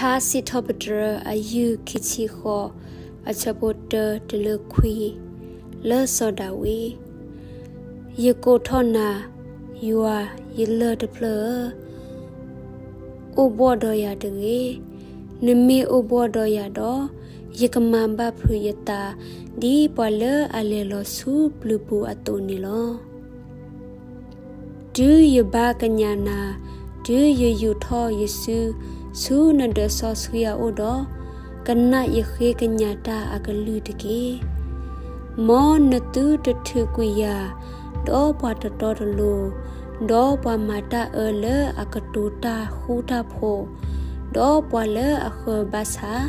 ဖျါစံးထီၣ်ပတြၢၤ အယုၢ်ခံဆံဃိး, အဆၢဖိတၢတုၤလၢခွံ, လၢစီၤဒၤဝံး. ယကိးထီၣ်နၤ, ယွၤ, ယလၢၢ်တဖျၢၣ်ဧၢ, အိၣ်ဘှီၣ်ဒီးယၤတဂ့ၤ. နမ့ၢ်အိၣ်ဘှီၣ်ဒီးယၤဒီး, ယကမၤဘၣ်ဖုးယသး ဒ်ပှၤလၢအလဲၤလီၤဆူပျုၤပူၤအသိးန့ၣ်လီၤ. တုၤယဘါကညးနၤ, တုၤယယူာ်ထီၣ်ယစု ဆူနဒၢးစီဆှံအအိၣ်ဒီး, ကနၣ်ယဃ့ကညးတၢ်အကလုၢ်တက့ၢ်. မ်နသုတထုးကွံာ်ယၤ ဒီးပှၤတတီတလိၤ, ဒီးပှၤမၤတၢ်အၢလၢအကတိၤတၢ်ဃူတၢ်ဖိး, ဒီးပှၤလၢအဃၢၤဘၣ်ဆၣ်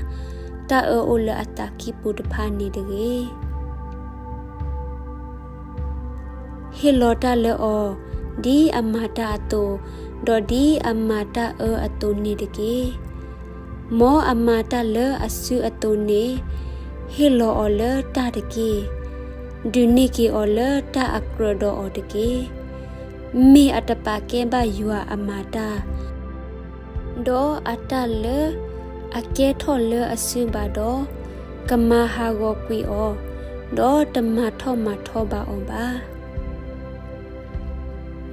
တၢ်အၢအိၣ်လၢအသးကံၢ်ပူၤတဖၣ်န့ၣ်တဂ့ၤ. ဟ့ၣ်လီၤတၢ်လၢအီၤ, ဒ်အမၤတၢ်အသိး, ဒီးဒ်အမၤတၢ်အၢအသိးန့ၣ်တက့ၢ်. မ်အမၤတၢ်လၢအစုအသိးန့ၣ်, ဟ့ၣ်လီၤအီၤလၢတၢ်တက့ၢ်. ဒုးန့ၢ်က့ၤအီၤလၢတၢ်အကြၢးဒီးအီၤတက့ၢ်. မ့ၢ်အတပာ်ကဲဘၣ်ယွၤအမၤတၢ် ဒီးအတၢ်လၢအကဲထီၣ်လၢအစုဘၣ်ဒီး, ကမၤဟးဂီၤကွံာ်အီၤ, ဒီးတမၤထီၣ်မၤထီဘၣ်အီၤဘၣ်.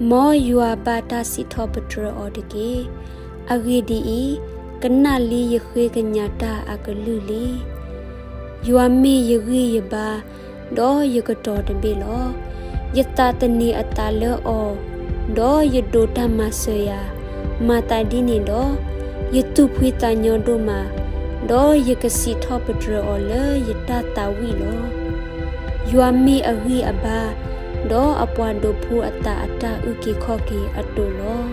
မ်ယွၤဘၣ်တၢ်စံးထီၣ်ပတြၢၤအီၤတက့ၢ်. အဂ့ၢ်ဒ်အံၤ, ကနၣ်လံယဃ့ကညးတၢ်အကလုၢ်လံ. ယွၤမ့ၢ်ယဂံၢ်ယဘါ, ဒီးယကတီၤတဘ့ၣ်လီၤ. ယသးသန့ၤအသးလၢအီၤ, ဒီးယဒိးတၢ်မၤစၢၤယၤ. မၤသးဒ်န့ၣ်ဒီး, ယသူၣ်ဖှံသးညီဒိၣ်မး, ဒီးယကစံးထီၣ်ပတြၢၤအီၤလၢယတၢ်သးဝံၣ်လီၤ. ယွၤမ့ၢ်အဂံၢ်အဘါ, ဒီးအပှၤဒိးဖှူအသးအတၢ်အုၣ်က့ၤခီၣ်က့ၤအသိးလီၤ.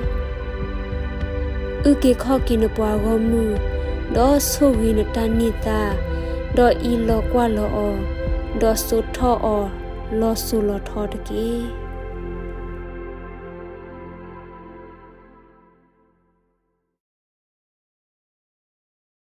အုၣ်က့ၤခီၣ်က့ၤနပှၤဂီၢ်မုၢ်, ဒီးဆိၣ်ဂ့ၤနတၢ်န့ၢ်သါ, ဒီးအံးလီၤကွၢ်လီၤအီၤ, ဒီးစိာ်ထီၣ်အီၤလီၤစိၤလီၤထီတက့ၢ်.